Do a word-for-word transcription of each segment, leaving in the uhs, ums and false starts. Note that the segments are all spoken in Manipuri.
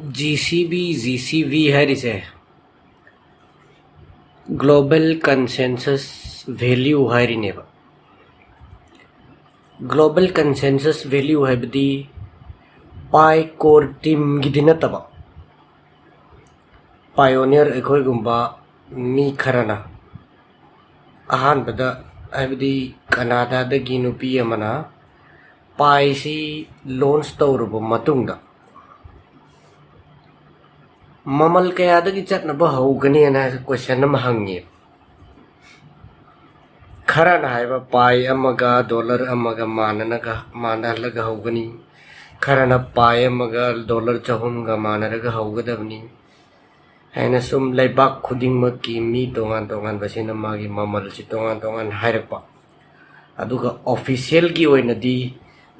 G C B, G C V ꯍꯥꯏꯔꯤꯁꯦ Global Consensus Value ꯍꯥꯏꯔꯤꯅꯦꯕ꯫ Global Consensus Value ꯍꯥꯏꯕꯗꯤ ꯄꯥꯏ ꯀꯣꯔ ꯇꯤꯝꯒꯤꯗꯤ ꯅꯠꯇꯕ, ꯄꯥꯏꯑꯣꯅꯤꯌꯔ ꯑꯩꯈꯣꯏꯒꯨꯝꯕ ꯃꯤ ꯈꯔꯅ ꯑꯍꯥꯟꯕꯗ, ꯍꯥꯏꯕꯗꯤ ꯀꯅꯥꯗꯥꯗꯒꯤ ꯅꯨꯄꯤ ꯑꯃꯅ ꯄꯥꯏꯁꯤ ꯂꯣꯟꯁ ꯇꯧꯔꯕ ꯃꯇꯨꯡꯗ ꯃꯃꯜ ꯀꯌꯥꯗꯒꯤ ꯆꯠꯅꯕ ꯍꯧꯒꯅꯤꯅ ꯀꯣꯏꯁꯟ ꯑꯃ ꯍꯪꯉꯤ꯫ ꯈꯔꯅ ꯍꯥꯏꯕ ꯄꯥꯏ ꯑꯃꯒ ꯗꯣꯂꯔ ꯑꯃꯒ ꯃꯥꯟꯅꯅꯒ ꯃꯥꯟꯅꯍꯜꯂꯒ ꯍꯧꯒꯅꯤ, ꯈꯔꯅ ꯄꯥꯏ ꯑꯃꯒ ꯗꯣꯂꯔ ꯆꯍꯨꯝꯒ ꯃꯥꯟꯅꯔꯒ ꯍꯧꯒꯗꯕꯅꯤ ꯍꯥꯏꯅ ꯁꯨꯝ ꯂꯩꯕꯥꯛ ꯈꯨꯗꯤꯡꯃꯛꯀꯤ ꯃꯤ ꯇꯣꯉꯥꯟ ꯇꯣꯉꯥꯟꯕꯁꯤꯅ ꯃꯥꯒꯤ ꯃꯃꯜꯁꯤ ꯇꯣꯉꯥꯟ ꯇꯣꯉꯥꯟ ꯍꯥꯏꯔꯛꯄ꯫ ꯑꯗꯨꯒ ꯑꯣꯐꯤꯁꯤꯌꯦꯜꯒꯤ ꯑꯣꯏꯅꯗꯤ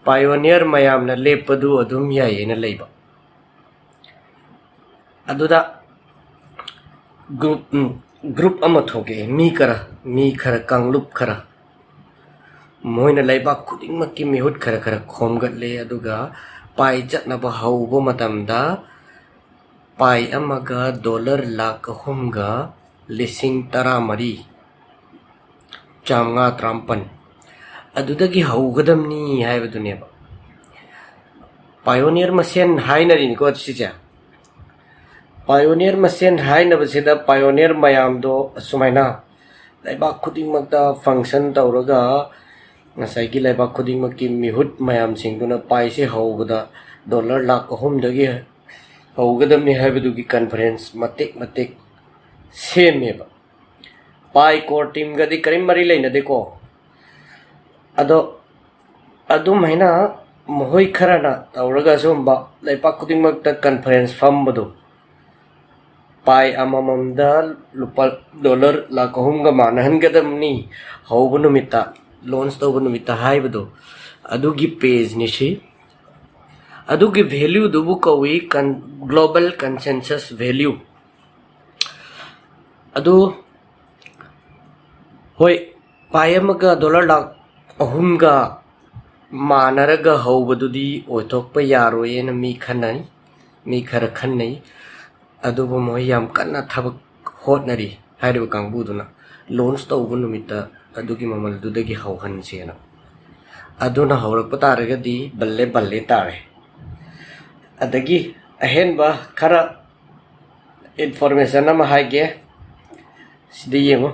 ꯄꯥꯏꯑꯣꯅꯤꯌꯔ ꯃꯌꯥꯝꯅ ꯂꯦꯞꯄꯗꯨ ꯑꯗꯨꯝ ꯌꯥꯏꯌꯦꯅ ꯂꯩꯕ꯫ ꯑꯗꯨꯗ ꯒ꯭ꯔꯨꯞ ꯎꯝ, ꯒ꯭ꯔꯨꯞ ꯑꯃ ꯊꯣꯛꯑꯦ, ꯃꯤ ꯈꯔ ꯃꯤ ꯈꯔ ꯀꯥꯡꯂꯨꯞ ꯈꯔ, ꯃꯣꯏꯅ ꯂꯩꯕꯥꯛ ꯈꯨꯗꯤꯡꯃꯛꯀꯤ ꯃꯤꯍꯨꯠ ꯈꯔ ꯈꯔ ꯈꯣꯝꯒꯠꯂꯦ꯫ ꯑꯗꯨꯒ ꯄꯥꯏ ꯆꯠꯅꯕ ꯍꯧꯕ ꯃꯇꯝꯗ ꯄꯥꯏ ꯑꯃꯒ ꯗꯣꯂꯔ ꯂꯥꯛ ꯑꯍꯨꯝꯒ ꯂꯤꯁꯤꯡ ꯇꯔꯥ ꯃꯔꯤ ꯆꯥꯝꯃꯉꯥ ꯇꯔꯥꯃꯥꯄꯟ ꯑꯗꯨꯗꯒꯤ ꯍꯧꯒꯗꯕꯅꯤ ꯍꯥꯏꯕꯗꯨꯅꯦꯕ꯫ ꯄꯥꯏꯑꯣꯅꯤꯌꯔ ꯃꯁꯦꯟ ꯍꯥꯏꯅꯔꯤꯅꯤꯀꯣ ꯁꯤꯁꯦ꯫ ꯄꯥꯏꯑꯣꯅꯤꯌꯔ ꯃꯁꯦꯟ ꯍꯥꯏꯅꯕꯁꯤꯗ ꯄꯥꯏꯑꯣꯅꯤꯌꯔ ꯃꯌꯥꯝꯗꯣ ꯑꯁꯨꯃꯥꯏꯅ ꯂꯩꯕꯥꯛ ꯈꯨꯗꯤꯡꯃꯛꯇ ꯐꯪꯁꯟ ꯇꯧꯔꯒ ꯉꯁꯥꯏꯒꯤ ꯂꯩꯕꯥꯛ ꯈꯨꯗꯤꯡꯃꯛꯀꯤ ꯃꯤꯍꯨꯠ ꯃꯌꯥꯝꯁꯤꯡꯗꯨꯅ ꯄꯥꯏꯁꯦ ꯍꯧꯕꯗ ꯗꯣꯂꯔ ꯂꯥꯛ ꯑꯍꯨꯝꯗꯒꯤ ꯍꯧꯒꯗꯕꯅꯤ ꯍꯥꯏꯕꯗꯨꯒꯤ ꯀꯟꯐꯔꯦꯟꯁ ꯃꯇꯦꯛ ꯃꯇꯦꯛ ꯁꯦꯝꯃꯦꯕ꯫ ꯄꯥꯏ ꯀꯣꯔ ꯇꯤꯝꯒꯗꯤ ꯀꯔꯤꯝ ꯃꯔꯤ ꯂꯩꯅꯗꯦꯀꯣ꯫ ꯑꯗꯣ ꯑꯗꯨꯝ ꯍꯥꯏꯅ ꯃꯈꯣꯏ ꯈꯔꯅ ꯇꯧꯔꯒ ꯁꯤꯒꯨꯝꯕ ꯂꯩꯄꯥꯛ ꯈꯨꯗꯤꯡꯃꯛꯇ ꯀꯟꯐꯔꯦꯟꯁ ꯐꯝꯕꯗꯣ, ꯄꯥꯏ ꯑꯃꯃꯝꯗ ꯂꯨꯄꯥ ꯗꯣꯂꯔ ꯂꯥꯛ ꯑꯍꯨꯝꯒ ꯃꯥꯟꯅꯍꯟꯒꯗꯕꯅꯤ ꯍꯧꯕ ꯅꯨꯃꯤꯠꯇ, ꯂꯣꯟꯁ ꯇꯧꯕ ꯅꯨꯃꯤꯠꯇ ꯍꯥꯏꯕꯗꯣ, ꯑꯗꯨꯒꯤ ꯄꯦꯖꯅꯤ ꯁꯤ꯫ ꯑꯗꯨꯒꯤ ꯚꯦꯂ꯭ꯌꯨꯗꯨꯕꯨ ꯀꯧꯏ ꯀꯟ ꯒ꯭ꯂꯣꯕꯜ ꯀꯟꯁꯦꯟꯁꯁ ꯚꯦꯂ꯭ꯌꯨ꯫ ꯑꯗꯨ ꯍꯣꯏ, ꯄꯥꯏ ꯑꯃꯒ ꯗꯣꯂꯔ ꯂꯥꯛ ꯑꯍꯨꯝꯒ ꯃꯥꯟꯅꯔꯒ ꯍꯧꯕꯗꯨꯗꯤ ꯑꯣꯏꯊꯣꯛꯄ ꯌꯥꯔꯣꯏꯅ ꯃꯤ ꯈꯟꯅꯩ꯫ ꯃꯤ ꯈꯔ ꯈꯟꯅꯩ꯫ ꯑꯗꯨꯕꯨ ꯃꯣꯏ ꯌꯥꯝ ꯀꯟꯅ ꯊꯕꯛ ꯍꯣꯠꯅꯔꯤ꯫ ꯍꯥꯏꯔꯤꯕ ꯀꯥꯡꯕꯨꯗꯨꯅ ꯂꯣꯟꯁ ꯇꯧꯕ ꯅꯨꯃꯤꯠꯇ ꯑꯗꯨꯒꯤ ꯃꯃꯜꯗꯨꯗꯒꯤ ꯍꯧꯍꯟꯁꯦꯅ꯫ ꯑꯗꯨꯅ ꯍꯧꯔꯛꯄ ꯇꯥꯔꯒꯗꯤ ꯕꯜꯂꯦ ꯕꯜꯂꯦ ꯇꯥꯔꯦ꯫ ꯑꯗꯒꯤ ꯑꯍꯦꯟꯕ ꯈꯔ ꯏꯟꯐꯣꯔꯃꯦꯁꯟ ꯑꯃ ꯍꯥꯏꯒꯦ꯫ ꯁꯤꯗ ꯌꯦꯡꯉꯨ꯫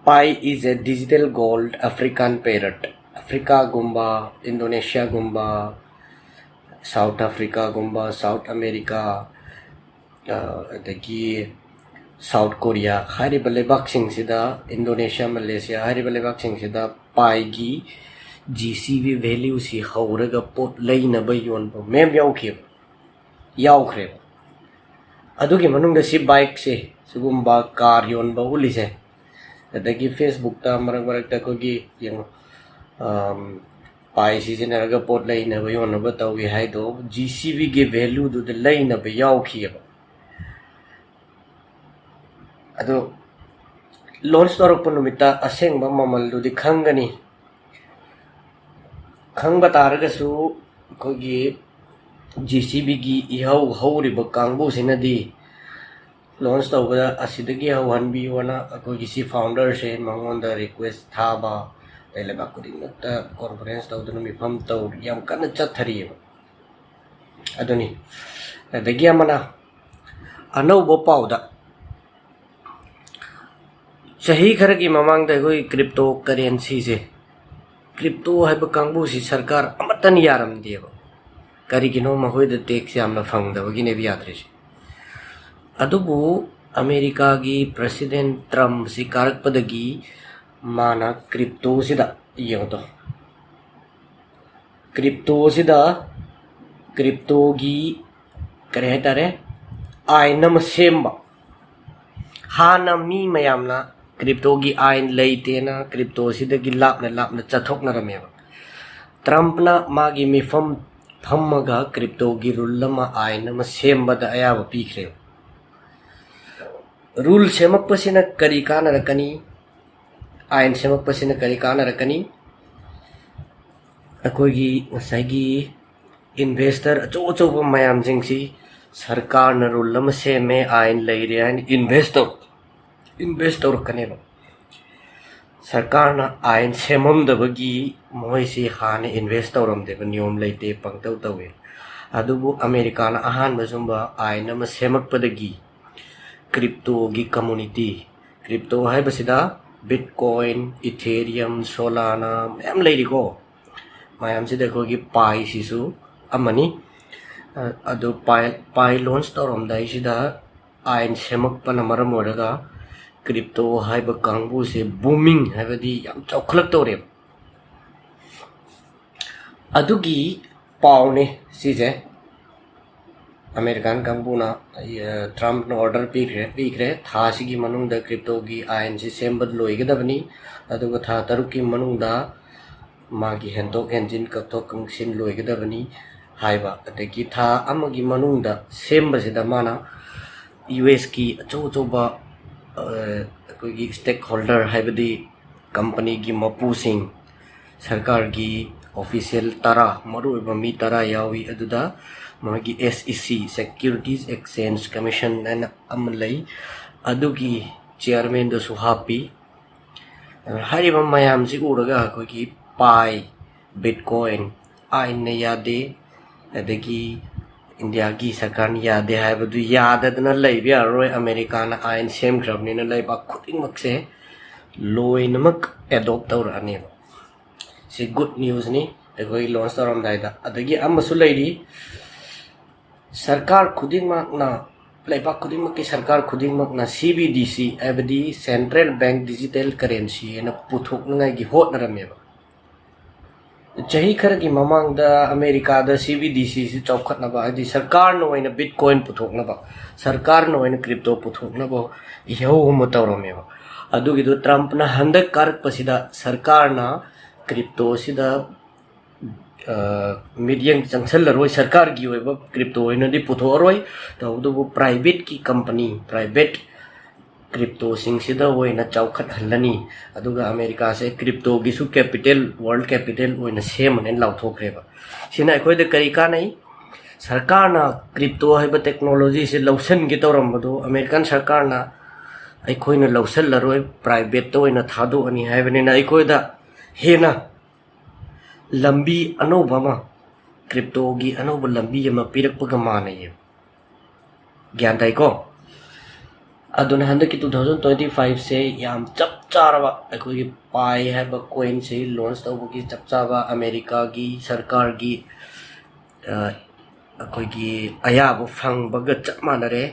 Pi is a digital gold African parrot. ꯑꯐ꯭ꯔꯤꯀꯥꯒꯨꯝꯕ, ꯏꯟꯗꯣꯅꯦꯁꯤꯌꯥꯒꯨꯝꯕ, ꯁꯥꯎꯠ ꯑꯐ꯭ꯔꯤꯀꯥꯒꯨꯝꯕ, ꯁꯥꯎꯠ ꯑꯃꯦꯔꯤꯀꯥ, ꯑ, ꯑꯗꯒꯤ ꯁꯥꯎꯠ ꯀꯣꯔꯤꯌꯥ ꯍꯥꯏꯔꯤꯕ ꯂꯩꯕꯥꯛꯁꯤꯡꯁꯤꯗ, ꯏꯟꯗꯣꯅꯦꯁꯤꯌꯥ, ꯃꯂꯦꯁꯤꯌꯥ ꯍꯥꯏꯔꯤꯕ ꯂꯩꯕꯥꯛꯁꯤꯡꯁꯤꯗ ꯄꯥꯏꯒꯤ ꯖꯤ ꯁꯤ ꯕꯤ ꯚꯦꯂ꯭ꯌꯨꯁꯤ ꯍꯧꯔꯒ ꯄꯣꯠ ꯂꯩꯅꯕ ꯌꯣꯟꯕ ꯃꯌꯥꯝ ꯌꯥꯎꯈꯤꯕ, ꯌꯥꯎꯈ꯭ꯔꯦꯕ꯫ ꯑꯗꯨꯒꯤ ꯃꯅꯨꯡꯗ ꯁꯤ ꯕꯥꯏꯛꯁꯦ, ꯁꯤꯒꯨꯝꯕ ꯀꯥꯔ ꯌꯣꯟꯕ ꯎꯠꯂꯤꯁꯦ, ꯑꯗꯒꯤ ꯐꯦꯁꯕꯨꯛꯇ ꯃꯔꯛ ꯃꯔꯛꯇ ꯑꯩꯈꯣꯏꯒꯤ, ꯌꯦꯡꯉꯣ, ꯑꯝ, ꯄꯥꯏ ꯁꯤꯖꯤꯟꯅꯔꯒ ꯄꯣꯠ ꯂꯩꯅꯕ ꯌꯣꯟꯅꯕ ꯇꯧꯏ ꯍꯥꯏꯗꯣ, ꯖꯤ ꯁꯤ ꯕꯤꯒꯤ ꯚꯦꯂ꯭ꯌꯨꯗꯨꯗ ꯂꯩꯅꯕ ꯌꯥꯎꯈꯤꯑꯕ꯫ ꯑꯗꯨ ꯂꯣꯟꯁ ꯇꯧꯔꯛꯄ ꯅꯨꯃꯤꯠꯇ ꯑꯁꯦꯡꯕ ꯃꯃꯜꯗꯨꯗꯤ ꯈꯪꯒꯅꯤ꯫ ꯈꯪꯕ ꯇꯥꯔꯒꯁꯨ ꯑꯩꯈꯣꯏꯒꯤ ꯖꯤ ꯁꯤ ꯕꯤꯒꯤ ꯏꯍꯧ ꯍꯧꯔꯤꯕ ꯀꯥꯡꯕꯨꯁꯤꯅꯗꯤ ꯂꯣꯟꯁ ꯇꯧꯕꯗ ꯑꯁꯤꯗꯒꯤ ꯍꯧꯍꯟꯕꯤꯌꯣꯅ ꯑꯩꯈꯣꯏꯒꯤ ꯁꯤ ꯐꯥꯎꯟꯗꯔꯁꯦ ꯃꯉꯣꯟꯗ ꯔꯤꯀ꯭ꯋꯦꯁ ꯊꯥꯕ, ꯑꯇꯩ ꯂꯩꯕꯥꯛ ꯈꯨꯗꯤꯡꯃꯛꯇ ꯀꯣꯟꯐ꯭ꯔꯦꯟꯁ ꯇꯧꯗꯨꯅ ꯃꯤꯐꯝ ꯇꯧ ꯌꯥꯝ ꯀꯟꯅ ꯆꯠꯊꯔꯤꯑꯕ꯫ ꯑꯗꯨꯅꯤ꯫ ꯑꯗꯒꯤ ꯑꯃꯅ ꯑꯅꯧꯕ ꯄꯥꯎꯗ, ꯆꯍꯤ ꯈꯔꯒꯤ ꯃꯃꯥꯡꯗ ꯑꯩꯈꯣꯏ ꯀ꯭ꯔꯤꯞꯇꯣ ꯀꯔꯦꯟꯁꯤꯁꯦ, ꯀ꯭ꯔꯤꯞꯇꯣ ꯍꯥꯏꯕ ꯀꯥꯡꯕꯨꯁꯤ ꯁꯔꯀꯥꯔ ꯑꯃꯠꯇꯅ ꯌꯥꯔꯝꯗꯦꯕ꯫ ꯀꯔꯤꯒꯤꯅꯣ? ꯃꯈꯣꯏꯗ ꯇꯦꯛꯁ ꯌꯥꯝꯅ ꯐꯪꯗꯕꯒꯤꯅꯦꯕ ꯌꯥꯗ꯭ꯔꯤꯁꯦ꯫ ꯑꯗꯨꯕꯨ ꯑꯃꯦꯔꯤꯀꯥꯒꯤ ꯄ꯭ꯔꯁꯤꯗꯦꯟ ꯇ꯭ꯔꯝꯞꯁꯤ ꯀꯥꯔꯛꯄꯗꯒꯤ ꯃꯥꯅ ꯀ꯭ꯔꯤꯞꯇꯣꯁꯤꯗ, ꯌꯦꯡꯉꯨꯗꯣ, ꯀ꯭ꯔꯤꯞꯇꯣꯁꯤꯗ, ꯀ꯭ꯔꯤꯞꯇꯣꯒꯤ ꯀꯔꯤ ꯍꯥꯏꯇꯥꯔꯦ, ꯑꯥꯏꯟ ꯑꯃ ꯁꯦꯝꯕ꯫ ꯍꯥꯟꯅ ꯃꯤ ꯃꯌꯥꯝꯅ ꯀ꯭ꯔꯤꯞꯇꯣꯒꯤ ꯑꯥꯏꯟ ꯂꯩꯇꯦꯅ ꯀ꯭ꯔꯤꯞꯇꯣꯁꯤꯗꯒꯤ ꯂꯥꯞꯅ ꯂꯥꯞꯅ ꯆꯠꯊꯣꯛꯅꯔꯝꯃꯦꯕ꯫ ꯇ꯭ꯔꯝꯞꯅ ꯃꯥꯒꯤ ꯃꯤꯐꯝ ꯐꯝꯃꯒ ꯀ꯭ꯔꯤꯞꯇꯣꯒꯤ ꯔꯨꯜ ꯑꯃ, ꯑꯥꯏꯟ ꯑꯃ ꯁꯦꯝꯕꯗ ꯑꯌꯥꯕ ꯄꯤꯈ꯭ꯔꯦꯕ꯫ ꯔꯨꯜ ꯁꯦꯝꯃꯛꯄꯁꯤꯅ ꯀꯔꯤ ꯀꯥꯟꯅꯔꯛꯀꯅꯤ? ꯑꯥꯏꯟ ꯁꯦꯝꯃꯛꯄꯁꯤꯅ ꯀꯔꯤ ꯀꯥꯟꯅꯔꯛꯀꯅꯤ? ꯑꯩꯈꯣꯏꯒꯤ ꯉꯁꯥꯏꯒꯤ ꯏꯟꯚꯦꯁꯇꯔ ꯑꯆꯧ ꯑꯆꯧꯕ ꯃꯌꯥꯝꯁꯤꯡꯁꯤ ꯁꯔꯀꯥꯔꯅ ꯔꯨꯜ ꯑꯃ ꯁꯦꯝꯃꯦ, ꯑꯥꯏꯟ ꯂꯩꯔꯦ ꯍꯥꯏꯅ ꯏꯟꯚꯦꯁ ꯇꯧ ꯏꯟꯚꯦꯁ ꯇꯧꯔꯛꯀꯅꯦꯕ꯫ ꯁꯔꯀꯥꯔꯅ ꯑꯥꯏꯟ ꯁꯦꯝꯃꯝꯗꯕꯒꯤ ꯃꯣꯏꯁꯤ ꯍꯥꯟꯅ ꯏꯟꯚꯦꯁ ꯇꯧꯔꯝꯗꯦꯕ, ꯅꯤꯌꯣꯝ ꯂꯩꯇꯦ, ꯄꯪꯇꯧ ꯇꯧꯋꯦ꯫ ꯑꯗꯨꯕꯨ ꯑꯃꯦꯔꯤꯀꯥꯅ ꯑꯍꯥꯟꯕ ꯁꯨꯝꯕ ꯑꯥꯏꯟ ꯑꯃ ꯁꯦꯝꯃꯛꯄꯗꯒꯤ ꯀ꯭ꯔꯤꯞꯇꯣꯒꯤ ꯀꯝꯃꯨꯅꯤꯇꯤ, ꯀ꯭ꯔꯤꯞꯇꯣ ꯍꯥꯏꯕꯁꯤꯗ ꯕꯤꯠꯀꯣꯏꯟ, ꯏꯊꯦꯔꯤꯌꯝ, ꯁꯣꯂꯥꯅꯥ ꯃꯌꯥꯝ ꯂꯩꯔꯤꯀꯣ꯫ ꯃꯌꯥꯝꯁꯤꯗ ꯑꯩꯈꯣꯏꯒꯤ ꯄꯥꯏꯁꯤꯁꯨ ꯑꯃꯅꯤ꯫ ꯑ-, ꯑꯗꯨ ꯄꯥꯏ, ꯄꯥꯏ ꯂꯣꯟꯆ ꯇꯧꯔꯝꯗꯥꯏꯁꯤꯗ ꯑꯥꯏꯟ ꯁꯦꯝꯃꯛꯄꯅ ꯃꯔꯝ ꯑꯣꯏꯔꯒ ꯀ꯭ꯔꯤꯞꯇꯣ ꯍꯥꯏꯕ ꯀꯥꯡꯕꯨꯁꯦ ꯕꯨꯃꯤꯡ, ꯍꯥꯏꯕꯗꯤ ꯌꯥꯝ ꯆꯥꯎꯈꯠꯂꯛꯇꯧꯔꯦꯕ꯫ ꯑꯗꯨꯒꯤ ꯄꯥꯎꯅꯦ ꯁꯤꯁꯦ꯫ ꯑꯃꯦꯔꯤꯀꯥꯟ ꯀꯥꯡꯕꯨꯅ, ꯑ, ꯇ꯭ꯔꯝꯞꯅ ꯑꯣꯔꯗꯔ ꯄꯤꯈ꯭ꯔꯦ, ꯄꯤꯈ꯭ꯔꯦ, ꯊꯥ ꯑꯁꯤꯒꯤ ꯃꯅꯨꯡꯗ ꯀ꯭ꯔꯤꯞꯇꯣꯒꯤ ꯑꯥꯏꯟꯁꯤ ꯁꯦꯝꯕ ꯂꯣꯏꯒꯗꯕꯅꯤ, ꯑꯗꯨꯒ ꯊꯥ ꯇꯔꯨꯛꯀꯤ ꯃꯅꯨꯡꯗ ꯃꯥꯒꯤ ꯍꯦꯟꯗꯣꯛ ꯍꯦꯟꯖꯤꯟ, ꯀꯛꯊꯣꯛ ꯀꯛꯁꯤꯟ ꯂꯣꯏꯒꯗꯕꯅꯤ ꯍꯥꯏꯕ꯫ ꯑꯗꯒꯤ ꯊꯥ ꯑꯃꯒꯤ ꯃꯅꯨꯡꯗ ꯁꯦꯝꯕꯁꯤꯗ ꯃꯥꯅ ꯌꯨ ꯑꯦꯁꯀꯤ ꯑꯆꯧ ꯑꯆꯧꯕ, ꯑ, ꯑꯩꯈꯣꯏꯒꯤ ꯁ꯭ꯇꯦꯛ ꯍꯣꯜꯗꯔ, ꯍꯥꯏꯕꯗꯤ ꯀꯝꯄꯅꯤꯒꯤ ꯃꯄꯨꯁꯤꯡ, ꯁꯔꯀꯥꯔꯒꯤ ꯑꯣꯐꯤꯁꯤꯌꯦꯜ ꯇꯔꯥ, ꯃꯔꯨꯑꯣꯏꯕ ꯃꯤ ꯇꯔꯥ ꯌꯥꯎꯏ꯫ ꯑꯗꯨꯗ ꯃꯣꯏꯒꯤ S E C, Securities Exchange Commission ꯍꯥꯏꯅ ꯑꯃ ꯂꯩ, ꯑꯗꯨꯒꯤ ꯆꯤꯌꯔꯃꯦꯟꯗꯨꯁꯨ ꯍꯥꯞꯄꯤ꯫ ꯍꯥꯏꯔꯤꯕ ꯃꯌꯥꯝꯁꯤ ꯎꯔꯒ ꯑꯩꯈꯣꯏꯒꯤ ꯄꯥꯏ, ꯕꯤꯠꯀꯣꯏꯟ, ꯑꯥꯏꯟꯅ ꯌꯥꯗꯦ, ꯑꯗꯒꯤ ꯏꯟꯗꯤꯌꯥꯒꯤ ꯁꯔꯀꯥꯔꯅ ꯌꯥꯗꯦ ꯍꯥꯏꯕꯗꯨ ꯌꯥꯗꯗꯅ ꯂꯩꯕ ꯌꯥꯔꯔꯣꯏ꯫ ꯑꯃꯦꯔꯤꯀꯥꯅ ꯑꯥꯏꯟ ꯁꯦꯝꯈ꯭ꯔꯕꯅꯤꯅ ꯂꯩꯕꯥꯛ ꯈꯨꯗꯤꯡꯃꯛꯁꯦ ꯂꯣꯏꯅꯃꯛ ꯑꯦꯗꯣꯞ ꯇꯧꯔꯛꯑꯅꯦꯕ꯫ ꯁꯤ ꯒꯨꯗ ꯅ꯭ꯌꯨꯁꯅꯤ ꯑꯩꯈꯣꯏ ꯂꯣꯟꯆ ꯇꯧꯔꯝꯗꯥꯏꯗ꯫ ꯑꯗꯒꯤ ꯑꯃꯁꯨ ꯂꯩꯔꯤ, ꯁꯔꯀꯥꯔ ꯈꯨꯗꯤꯡꯃꯛꯅ, ꯂꯩꯕꯥꯛ ꯈꯨꯗꯤꯡꯃꯛꯀꯤ ꯁꯔꯀꯥꯔ ꯈꯨꯗꯤꯡꯃꯛꯅ C B D C, ꯍꯥꯏꯕꯗꯤ Central Bank Digital Currency ꯍꯥꯏꯅ ꯄꯨꯊꯣꯛꯅꯉꯥꯏꯒꯤ ꯍꯣꯠꯅꯔꯝꯃꯦꯕ꯫ ꯆꯍꯤ ꯈꯔꯒꯤ ꯃꯃꯥꯡꯗ ꯑꯃꯦꯔꯤꯀꯥꯗ C B D C ꯁꯤ ꯆꯥꯎꯈꯠꯅꯕ, ꯍꯥꯏꯗꯤ ꯁꯔꯀꯥꯔꯅ ꯑꯣꯏꯅ ꯕꯤꯠꯀꯣꯏꯟ ꯄꯨꯊꯣꯛꯅꯕ, ꯁꯔꯀꯥꯔꯅ ꯑꯣꯏꯅ ꯀ꯭ꯔꯤꯞꯇꯣ ꯄꯨꯊꯣꯛꯅꯕ ꯏꯍꯧ ꯑꯃ ꯇꯧꯔꯝꯃꯦꯕ꯫ ꯑꯗꯨꯒꯤꯗꯨ ꯇ꯭ꯔꯝꯞꯅ ꯍꯟꯗꯛ ꯀꯥꯔꯛꯄꯁꯤꯗ ꯁꯔꯀꯥꯔꯅ ꯀ꯭ꯔꯤꯞꯇꯣꯁꯤꯗ, ꯑ, ꯃꯤꯠꯌꯦꯡ ꯆꯪꯁꯜꯂꯔꯣꯏ, ꯁꯔꯀꯥꯔꯒꯤ ꯑꯣꯏꯕ ꯀ꯭ꯔꯤꯞꯇꯣ ꯑꯣꯏꯅꯗꯤ ꯄꯨꯊꯣꯛꯑꯔꯣꯏ꯫ ꯇꯧꯕꯇꯕꯨ ꯄ꯭ꯔꯥꯏꯚꯦꯠꯀꯤ ꯀꯝꯄꯅꯤ, ꯄ꯭ꯔꯥꯏꯚꯦꯠ ꯀ꯭ꯔꯤꯞꯇꯣꯁꯤꯡꯁꯤꯗ ꯑꯣꯏꯅ ꯆꯥꯎꯈꯠꯍꯜꯂꯅꯤ, ꯑꯗꯨꯒ ꯑꯃꯦꯔꯤꯀꯥꯁꯦ ꯀ꯭ꯔꯤꯞꯇꯣꯒꯤꯁꯨ ꯀꯦꯄꯤꯇꯦꯜ, ꯋꯥꯔꯜ ꯀꯦꯄꯤꯇꯦꯜ ꯑꯣꯏꯅ ꯁꯦꯝꯃꯅꯦꯅ ꯂꯥꯎꯊꯣꯛꯈ꯭ꯔꯦꯕ꯫ ꯁꯤꯅ ꯑꯩꯈꯣꯏꯗ ꯀꯔꯤ ꯀꯥꯟꯅꯩ? ꯁꯔꯀꯥꯔꯅ ꯀ꯭ꯔꯤꯞꯇꯣ ꯍꯥꯏꯕ ꯇꯦꯛꯅꯣꯂꯣꯖꯤꯁꯦ ꯂꯧꯁꯤꯟꯒꯦ ꯇꯧꯔꯝꯕꯗꯣ ꯑꯃꯦꯔꯤꯀꯥꯟ ꯁꯔꯀꯥꯔꯅ ꯑꯩꯈꯣꯏꯅ ꯂꯧꯁꯤꯜꯂꯔꯣꯏ, ꯄ꯭ꯔꯥꯏꯚꯦꯠꯇ ꯑꯣꯏꯅ ꯊꯥꯗꯣꯛꯑꯅꯤ ꯍꯥꯏꯕꯅꯤꯅ ꯑꯩꯈꯣꯏꯗ ꯍꯦꯟꯅ ꯂꯝꯕꯤ ꯑꯅꯧꯕ ꯑꯃ, ꯀ꯭ꯔꯤꯞꯇꯣꯒꯤ ꯑꯅꯧꯕ ꯂꯝꯕꯤ ꯑꯃ ꯄꯤꯔꯛꯄꯒ ꯃꯥꯟꯅꯩꯌꯦ꯫ ꯒ꯭ꯌꯥꯟ ꯇꯥꯏꯀꯣ? ꯑꯗꯨꯅ ꯍꯟꯗꯛꯀꯤ two thousand twenty fiveꯁꯦ ꯌꯥꯝ ꯆꯞ ꯆꯥꯔꯕ, ꯑꯩꯈꯣꯏꯒꯤ ꯄꯥꯏ ꯍꯥꯏꯕ ꯀꯣꯏꯟꯁꯤ ꯂꯣꯟꯁ ꯇꯧꯕꯒꯤ ꯆꯞ ꯆꯥꯕ ꯑꯃꯦꯔꯤꯀꯥꯒꯤ ꯁꯔꯀꯥꯔꯒꯤ, ꯑ, ꯑꯩꯈꯣꯏꯒꯤ ꯑꯌꯥꯕ ꯐꯪꯕꯒ ꯆꯞ ꯃꯥꯟꯅꯔꯦ꯫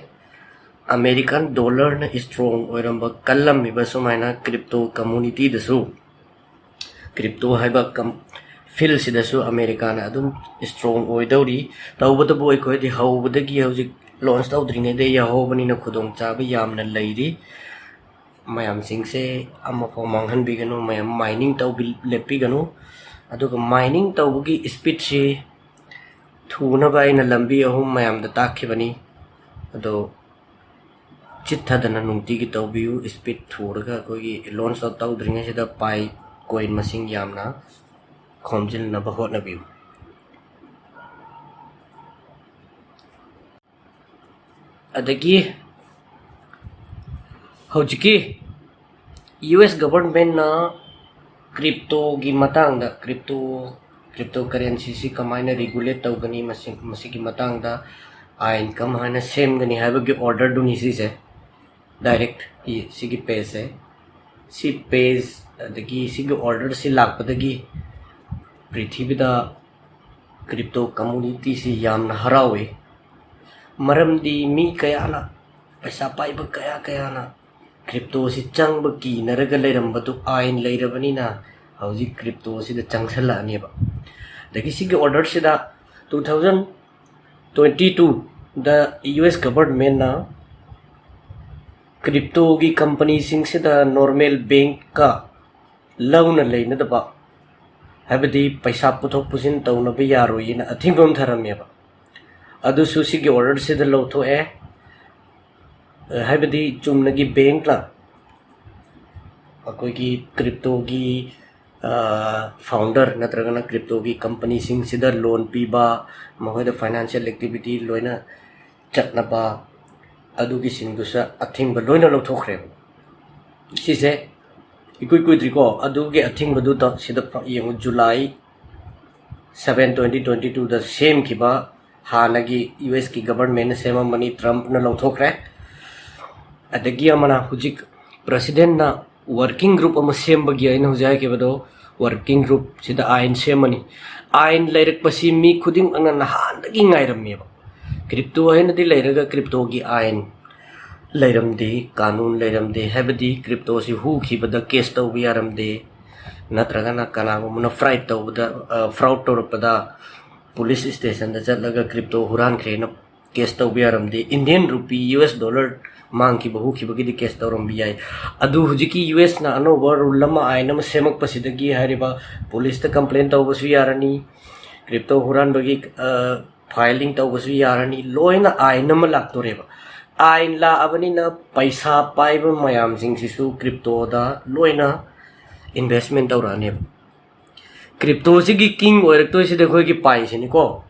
ꯑꯃꯦꯔꯤꯀꯥꯟ ꯗꯣꯂꯔꯅ ꯏꯁꯇ꯭ꯔꯣꯡ ꯑꯣꯏꯔꯝꯕ, ꯀꯜꯂꯝꯃꯤꯕ ꯁꯨꯃꯥꯏꯅ ꯀ꯭ꯔꯤꯞꯇꯣ ꯀꯝꯃꯨꯅꯤꯇꯤꯗꯁꯨ, ꯀ꯭ꯔꯤꯞꯇꯣ ꯍꯥꯏꯕ ꯀꯝ-, ꯐꯤꯜꯁꯤꯗꯁꯨ ꯑꯃꯦꯔꯤꯀꯥꯅ ꯑꯗꯨꯝ ꯏꯁꯇ꯭ꯔꯣꯡ ꯑꯣꯏꯗꯧꯔꯤ꯫ ꯇꯧꯕꯇꯕꯨ ꯑꯩꯈꯣꯏꯗꯤ ꯍꯧꯕꯗꯒꯤ, ꯍꯧꯖꯤꯛ ꯂꯣꯟꯁ ꯇꯧꯗ꯭ꯔꯤꯉꯩꯗ ꯌꯥꯍꯧꯕꯅꯤꯅ ꯈꯨꯗꯣꯡꯆꯥꯕ ꯌꯥꯝꯅ ꯂꯩꯔꯤ꯫ ꯃꯌꯥꯝꯁꯤꯡꯁꯦ ꯑꯃꯐꯥꯎ ꯃꯥꯡꯍꯟꯕꯤꯒꯅꯨ, ꯃꯌꯥꯝ ꯃꯥꯏꯅꯤꯡ ꯇꯧꯕꯤ-, ꯂꯦꯞꯄꯤꯒꯅꯨ꯫ ꯑꯗꯨꯒ ꯃꯥꯏꯅꯤꯡ ꯇꯧꯕꯒꯤ ꯏꯁꯄꯤꯠꯁꯤ ꯊꯨꯅꯕ ꯑꯩꯅ ꯂꯝꯕꯤ ꯑꯍꯨꯝ ꯃꯌꯥꯝꯗ ꯇꯥꯛꯈꯤꯕꯅꯤ꯫ ꯑꯗꯣ ꯆꯤꯠꯊꯗꯅ ꯅꯨꯡꯇꯤꯒꯤ ꯇꯧꯕꯤꯌꯨ꯫ ꯏꯁꯄꯤꯠ ꯊꯨꯔꯒ ꯑꯩꯈꯣꯏꯒꯤ ꯂꯣꯟꯁ ꯇꯧꯗ꯭ꯔꯤꯉꯩꯁꯤꯗ ꯄꯥꯏ ꯀꯣꯏꯟ ꯃꯁꯤꯡ ꯌꯥꯝꯅ ꯈꯣꯝꯖꯤꯟꯅꯕ ꯍꯣꯠꯅꯕꯤꯌꯨ꯫ ꯑꯗꯒꯤ ꯍꯧꯖꯤꯛꯀꯤ ꯌꯨ ꯑꯦꯁ ꯒꯚꯔꯟꯃꯦꯟꯅ ꯀ꯭ꯔꯤꯞꯇꯣꯒꯤ ꯃꯇꯥꯡꯗ, ꯀ꯭ꯔꯤꯞꯇꯣ, ꯀ꯭ꯔꯤꯞꯇꯣ ꯀꯔꯦꯟꯁꯤꯁꯤ ꯀꯃꯥꯏꯅ ꯔꯤꯒꯨꯂꯦꯠ ꯇꯧꯒꯅꯤ, ꯃꯁꯤ, ꯃꯁꯤꯒꯤ ꯃꯇꯥꯡꯗ ꯑꯥꯏꯟ ꯀꯃꯥꯏꯅ ꯁꯦꯝꯒꯅꯤ ꯍꯥꯏꯕꯒꯤ ꯑꯣꯔꯗꯔꯗꯨꯅꯤ ꯁꯤꯁꯦ꯫ ꯗꯥꯏꯔꯦꯛ ꯁꯤꯒꯤ ꯄꯦꯖꯁꯦ, ꯁꯤ ꯄꯦꯖ ꯑꯗꯒꯤ ꯁꯤꯒꯤ ꯑꯣꯔꯗꯔꯁꯤ ꯂꯥꯛꯄꯗꯒꯤ ꯄ꯭ꯔꯤꯊꯤꯕꯤꯗ ꯀ꯭ꯔꯤꯞꯇꯣ ꯀꯝꯃꯨꯅꯤꯇꯤꯁꯤ ꯌꯥꯝꯅ ꯍꯔꯥꯎꯏ꯫ ꯃꯔꯝꯗꯤ ꯃꯤ ꯀꯌꯥꯅ, ꯄꯩꯁꯥ ꯄꯥꯏꯕ ꯀꯌꯥ ꯀꯌꯥꯅ ꯀ꯭ꯔꯤꯞꯇꯣꯁꯤ ꯆꯪꯕ ꯀꯤꯅꯔꯒ ꯂꯩꯔꯝꯕꯗꯨ ꯑꯥꯏꯟ ꯂꯩꯔꯕꯅꯤꯅ ꯍꯧꯖꯤꯛ ꯀ꯭ꯔꯤꯞꯇꯣꯁꯤꯗ ꯆꯪꯁꯜꯂꯛꯑꯅꯦꯕ꯫ ꯑꯗꯒꯤ ꯁꯤꯒꯤ ꯑꯣꯔꯗꯔꯁꯤꯗ two thousand twenty twoꯗ ꯌꯨ ꯑꯦꯁ ꯒꯚꯔꯟꯃꯦꯟꯅ ꯀ꯭ꯔꯤꯞꯇꯣꯒꯤ ꯀꯝꯄꯅꯤꯁꯤꯡꯁꯤꯗ ꯅꯣꯔꯃꯦꯜ ꯕꯦꯡꯛꯀ ꯂꯧꯅ ꯂꯩꯅꯗꯕ, ꯍꯥꯏꯕꯗꯤ ꯄꯩꯁꯥ ꯄꯨꯊꯣꯛ ꯄꯨꯁꯤꯟ ꯇꯧꯅꯕ ꯌꯥꯔꯣꯏꯅ ꯑꯊꯤꯡꯕ ꯑꯃ ꯊꯝꯃꯦꯕ꯫ ꯑꯗꯨꯁꯨ ꯁꯤꯒꯤ ꯑꯣꯔꯗꯔꯁꯤꯗ ꯂꯧꯊꯣꯛꯑꯦ꯫ ꯍꯥꯏꯕꯗꯤ ꯆꯨꯝꯅꯒꯤ ꯕꯦꯡꯛꯅ ꯑꯩꯈꯣꯏꯒꯤ ꯀ꯭ꯔꯤꯞꯇꯣꯒꯤ ꯐꯥꯎꯟꯗꯔ ꯅꯠꯇ꯭ꯔꯒꯅ ꯀ꯭ꯔꯤꯞꯇꯣꯒꯤ ꯀꯝꯄꯅꯤꯁꯤꯡꯁꯤꯗ ꯂꯣꯟ ꯄꯤꯕ, ꯃꯈꯣꯏꯗ ꯐꯥꯏꯅꯥꯟꯁꯤꯌꯦꯜ ꯑꯦꯛꯇꯤꯚꯤꯇꯤ ꯂꯣꯏꯅ ꯆꯠꯅꯕ, ꯑꯗꯨꯒꯤꯁꯤꯡꯗꯨꯁꯨ ꯑꯊꯤꯡꯕ ꯂꯣꯏꯅ ꯂꯧꯊꯣꯛꯈ꯭ꯔꯦꯕ꯫ ꯁꯤꯁꯦ ꯏꯀꯨꯏ ꯀꯨꯏꯗ꯭ꯔꯤꯀꯣ, ꯑꯗꯨꯒꯤ ꯑꯊꯤꯡꯕꯗꯨꯗ ꯁꯤꯗ ꯌꯦꯡꯉꯨ, ꯖꯨꯂꯥꯏ ꯁꯚꯦꯟ, ꯇ꯭ꯋꯦꯟꯇꯤ ꯇ꯭ꯋꯦꯟꯇꯤ ꯇꯨꯗ ꯁꯦꯝꯈꯤꯕ ꯍꯥꯟꯅꯒꯤ ꯌꯨ ꯑꯦꯁꯀꯤ ꯒꯕꯔꯃꯦꯟꯅ ꯁꯦꯝꯃꯝꯕꯅꯤ, ꯇ꯭ꯔꯝꯞꯅ ꯂꯧꯊꯣꯛꯈ꯭ꯔꯦ꯫ ꯑꯗꯒꯤ ꯑꯃꯅ ꯍꯧꯖꯤꯛ ꯄ꯭ꯔꯁꯤꯗꯦꯟꯅ ꯋꯥꯔꯀꯤꯡ ꯒ꯭ꯔꯨꯞ ꯑꯃ ꯁꯦꯝꯕꯒꯤ, ꯑꯩꯅ ꯍꯧꯖꯤꯛ ꯍꯥꯏꯈꯤꯕꯗꯣ, ꯋꯥꯔꯀꯤꯡ ꯒ꯭ꯔꯨꯞꯁꯤꯗ ꯑꯥꯏꯟ ꯁꯦꯝꯃꯅꯤ꯫ ꯑꯥꯏꯟ ꯂꯩꯔꯛꯄꯁꯤ ꯃꯤ ꯈꯨꯗꯤꯡꯃꯛꯅ ꯅꯍꯥꯟꯗꯒꯤ ꯉꯥꯏꯔꯝꯃꯦꯕ꯫ ꯀ꯭ꯔꯤꯞꯇꯣ ꯍꯥꯏꯅꯗꯤ ꯂꯩꯔꯒ ꯀ꯭ꯔꯤꯞꯇꯣꯒꯤ ꯑꯥꯏꯟ ꯂꯩꯔꯝꯗꯦ, ꯀꯥꯅꯨꯟ ꯂꯩꯔꯝꯗꯦ, ꯍꯥꯏꯕꯗꯤ ꯀ꯭ꯔꯤꯞꯇꯣꯁꯤ ꯍꯨꯈꯤꯕꯗ ꯀꯦꯁ ꯇꯧꯕ ꯌꯥꯔꯝꯗꯦ, ꯅꯠꯇ꯭ꯔꯒꯅ ꯀꯅꯥꯒꯨꯝꯕꯅ ꯐ꯭ꯔꯥꯏꯠ ꯇꯧꯕꯗ, ꯐ꯭ꯔꯥꯎꯠ ꯇꯧꯔꯛꯄꯗ ꯄꯨꯂꯤꯁ ꯁ꯭ꯇꯦꯁꯟꯗ ꯆꯠꯂꯒ ꯀ꯭ꯔꯤꯞꯇꯣ ꯍꯨꯔꯥꯟꯈ꯭ꯔꯦꯅ ꯀꯦꯁ ꯇꯧꯕ ꯌꯥꯔꯝꯗꯦ꯫ Indian rupee, U S dollar ꯃꯥꯡꯈꯤꯕ, ꯍꯨꯈꯤꯕꯒꯤꯗꯤ ꯀꯦꯁ ꯇꯧꯔꯝꯕ ꯌꯥꯏ꯫ ꯑꯗꯨ ꯍꯧꯖꯤꯛꯀꯤ ꯌꯨ ꯑꯦꯁꯅ ꯑꯅꯧꯕ ꯔꯨꯜ ꯑꯃ, ꯑꯥꯏꯟ ꯑꯃ ꯁꯦꯝꯃꯛꯄꯁꯤꯗꯒꯤ ꯍꯥꯏꯔꯤꯕ ꯄꯨꯂꯤꯁꯇ ꯀꯝꯄ꯭ꯂꯦꯟ ꯇꯧꯕꯁꯨ ꯌꯥꯔꯅꯤ, ꯀ꯭ꯔꯤꯞꯇꯣ ꯍꯨꯔꯥꯟꯕꯒꯤ, ꯑ, ꯐꯥꯏꯂꯤꯡ ꯇꯧꯕꯁꯨ ꯌꯥꯔꯅꯤ, ꯂꯣꯏꯅ ꯑꯥꯏꯟ ꯑꯃ ꯂꯥꯛꯇꯣꯔꯦꯕ꯫ ꯑꯥꯏꯟ ꯂꯥꯛꯑꯕꯅꯤꯅ ꯄꯩꯁꯥ ꯄꯥꯏꯕ ꯃꯌꯥꯝꯁꯤꯡꯁꯤꯁꯨ ꯀ꯭ꯔꯤꯞꯇꯣꯗ ꯂꯣꯏꯅ ꯏꯟꯚꯦꯁꯃꯦꯟ ꯇꯧꯔꯛꯑꯅꯦꯕ꯫ ꯀ꯭ꯔꯤꯞꯇꯣꯁꯤꯒꯤ ꯀꯤꯡ ꯑꯣꯏꯔꯛꯇꯣꯏꯁꯤꯗꯤ ꯑꯩꯈꯣꯏꯒꯤ ꯄꯥꯏꯁꯤꯅꯤꯀꯣ꯫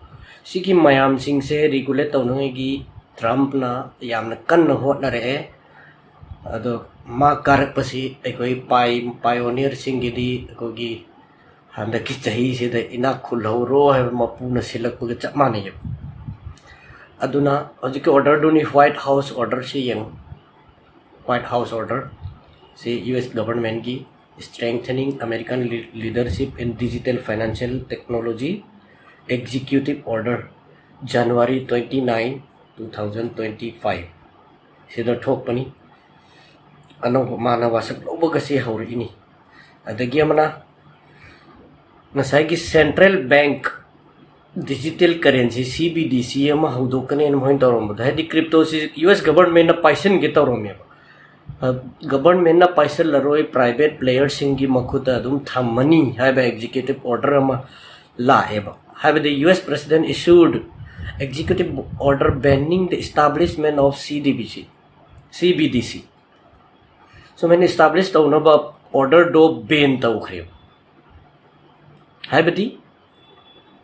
ꯁꯤꯒꯤ ꯃꯌꯥꯝꯁꯤꯡꯁꯦ ꯔꯤꯒꯨꯂꯦꯠ ꯇꯧꯅꯉꯥꯏꯒꯤ ꯇ꯭ꯔꯝꯞꯅ ꯌꯥꯝꯅ ꯀꯟꯅ ꯍꯣꯠꯅꯔꯛꯑꯦ꯫ ꯑꯗꯣ ꯃꯥ ꯀꯥꯔꯛꯄꯁꯤ ꯑꯩꯈꯣꯏ ꯄꯥꯏ-, ꯄꯥꯏꯑꯣꯅꯤꯌꯔꯁꯤꯡꯒꯤꯗꯤ ꯑꯩꯈꯣꯏꯒꯤ ꯍꯟꯗꯛꯀꯤ ꯆꯍꯤꯁꯤꯗ ꯏꯅꯥꯛ ꯈꯨꯜꯍꯧꯔꯣ ꯍꯥꯏꯕ ꯃꯄꯨꯅ ꯁꯤꯜꯂꯛꯄꯒ ꯆꯞ ꯃꯥꯟꯅꯩꯌꯦꯕ꯫ ꯑꯗꯨꯅ ꯍꯧꯖꯤꯛꯀꯤ ꯑꯣꯔꯗꯔꯗꯨꯅꯤ, ꯋꯥꯏꯠ ꯍꯥꯎꯁ ꯑꯣꯔꯗꯔꯁꯤ ꯌꯦꯡꯉꯨ꯫ ꯋꯥꯏꯠ ꯍꯥꯎꯁ ꯑꯣꯔꯗꯔ ꯁꯤ ꯌꯨ ꯑꯦꯁ ꯒꯕꯔꯃꯦꯟꯒꯤ Strengthening American Leadership in Digital Financial Technology Executive Order, January twenty nine, two thousand twenty five ꯁꯤꯗ ꯊꯣꯛꯄꯅꯤ꯫ ꯑꯅꯧꯕ ꯃꯥꯅ ꯋꯥꯁꯛ ꯂꯧꯕꯒꯁꯤ ꯍꯧꯔꯛꯏꯅꯤ꯫ ꯑꯗꯒꯤ ꯑꯃꯅ ꯉꯁꯥꯏꯒꯤ central bank digital currency, C B ꯗꯤ ꯁꯤ, ꯑꯃ ꯍꯧꯗꯣꯛꯀꯅꯦꯅ ꯃꯣꯏꯅ ꯇꯧꯔꯝꯕꯗꯣ, ꯍꯥꯏꯗꯤ ꯀ꯭ꯔꯤꯞꯇꯣꯁꯤ ꯌꯨ ꯑꯦꯁ ꯒꯕꯔꯃꯦꯟꯅ ꯄꯥꯏꯁꯤꯟꯒꯦ ꯇꯧꯔꯝꯃꯦꯕ꯫ ꯑ, ꯒꯕꯔꯃꯦꯟꯅ ꯄꯥꯏꯁꯤꯜꯂꯔꯣꯏ, ꯄ꯭ꯔꯥꯏꯚꯦꯠ ꯄ꯭ꯂꯦꯌꯔꯁꯤꯡꯒꯤ ꯃꯈꯨꯠꯇ ꯑꯗꯨꯝ ꯊꯝꯃꯅꯤ ꯍꯥꯏꯕ ꯑꯦꯛꯖꯤꯀ꯭ꯌꯨꯇꯤꯚ ꯑꯣꯔꯗꯔ ꯑꯃ ꯂꯥꯛꯑꯦꯕ꯫ ꯍꯥꯏꯕꯗꯤ U S President issued executive order banning the establishment of C D B C꯫ C B D C ꯁꯨꯃꯥꯏꯅ establish ꯇꯧꯅꯕ order ꯗꯣ ban ꯇꯧꯈ꯭ꯔꯦꯕ꯫ ꯍꯥꯏꯕꯗꯤ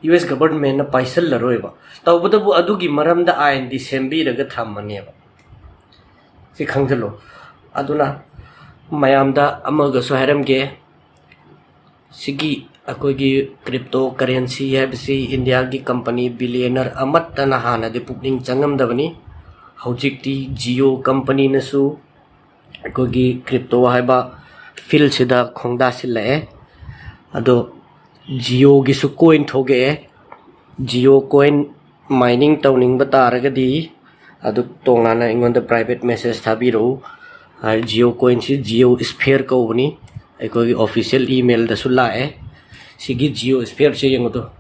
U S government ꯅ ꯄꯥꯏꯁꯜꯂꯔꯣꯏꯕ꯫ ꯇꯧꯕꯇꯕꯨ ꯑꯗꯨꯒꯤ ꯃꯔꯝꯗ ꯑꯥꯏꯟꯗꯤ ꯁꯦꯝꯕꯤꯔꯒ ꯊꯝꯃꯅꯦꯕ꯫ ꯁꯤ ꯈꯪꯖꯜꯂꯣ꯫ ꯑꯗꯨꯅ ꯃꯌꯥꯝꯗ ꯑꯃꯒꯁꯨ ꯍꯥꯏꯔꯝꯒꯦ, ꯁꯤꯒꯤ ꯑꯩꯈꯣꯏꯒꯤ crypto currency ꯍꯥꯏꯕꯁꯤ ꯏꯟꯗꯤꯌꯥꯒꯤ company billionaire ꯑꯃꯠꯇꯅ ꯍꯥꯟꯅꯗꯤ ꯄꯨꯛꯅꯤꯡ ꯆꯪꯉꯝꯗꯕꯅꯤ꯫ ꯍꯧꯖꯤꯛꯇꯤ Jio company ꯅꯁꯨ ꯑꯩꯈꯣꯏꯒꯤ crypto ꯍꯥꯏꯕ field ꯁꯤꯗ ꯈꯣꯡꯗꯥꯁꯤꯜꯂꯛꯑꯦ꯫ ꯑꯗꯣ Jio ꯒꯤꯁꯨ coin ꯊꯣꯛꯂꯛꯑꯦ꯫ Jio coin mining ꯇꯧꯅꯤꯡꯕ ꯇꯥꯔꯒꯗꯤ ꯑꯗꯨ ꯇꯣꯉꯥꯟꯅ ꯑꯩꯉꯣꯟꯗ private message ꯊꯥꯕꯤꯔꯛꯎ꯫ ꯍꯥꯏ, Jio coin ꯁꯤ Jio Sphere ꯀꯧꯕꯅꯤ꯫ ꯑꯩꯈꯣꯏꯒꯤ official email ꯗꯁꯨ ꯂꯥꯛꯑꯦ꯫ ꯁꯤꯒꯤ Jio Sphere ꯁꯦ ꯌꯦꯡꯉꯨꯗꯣ,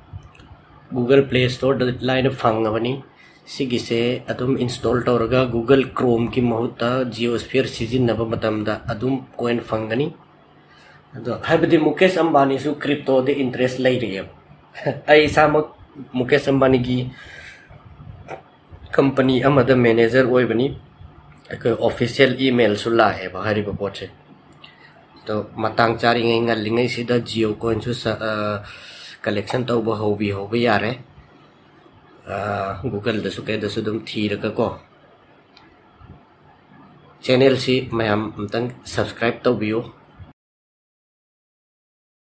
Google Play Store ꯗ ꯂꯥꯏꯅ ꯐꯪꯉꯕꯅꯤ꯫ ꯁꯤꯒꯤꯁꯦ ꯑꯗꯨꯝ install ꯇꯧꯔꯒ Google Chrome ꯒꯤ ꯃꯍꯨꯠꯇ Jio Sphere ꯁꯤꯖꯤꯟꯅꯕ ꯃꯇꯝꯗ ꯑꯗꯨꯝ coin ꯐꯪꯒꯅꯤ꯫ ꯑꯗꯣ ꯍꯥꯏꯕꯗꯤ ꯃꯨꯀꯦꯁ ꯑꯝꯕꯥꯅꯤꯁꯨ crypto ꯗ interest ꯂꯩꯔꯤꯑꯦꯕ꯫ ꯑꯩ ꯏꯁꯥꯃꯛ ꯃꯨꯀꯦꯁ ꯑꯝꯕꯥꯅꯤꯒꯤ company ꯑꯃꯗ manager ꯑꯣꯏꯕꯅꯤ꯫ ꯑꯩꯈꯣꯏ official email ꯁꯨ ꯂꯥꯛꯑꯦꯕ ꯍꯥꯏꯔꯤꯕ ꯄꯣꯠꯁꯦ꯫ ꯑꯗꯣ ꯃꯇꯥꯡ ꯆꯥꯔꯤꯉꯩ, ꯉꯜꯂꯤꯉꯩꯁꯤꯗ Jio coin ꯁꯨ ꯁ-, ꯑ, collection ꯇꯧꯕ ꯍꯧꯕꯤꯍꯧꯕ ꯌꯥꯔꯦ꯫ ꯑ, Google ꯗꯁꯨ ꯀꯩꯗꯁꯨ ꯑꯗꯨꯝ ꯊꯤꯔꯒꯀꯣ꯫ Channel ꯁꯤ ꯃꯌꯥꯝ ꯑꯝꯇꯪ subscribe ꯇꯧꯕꯤꯌꯨ꯫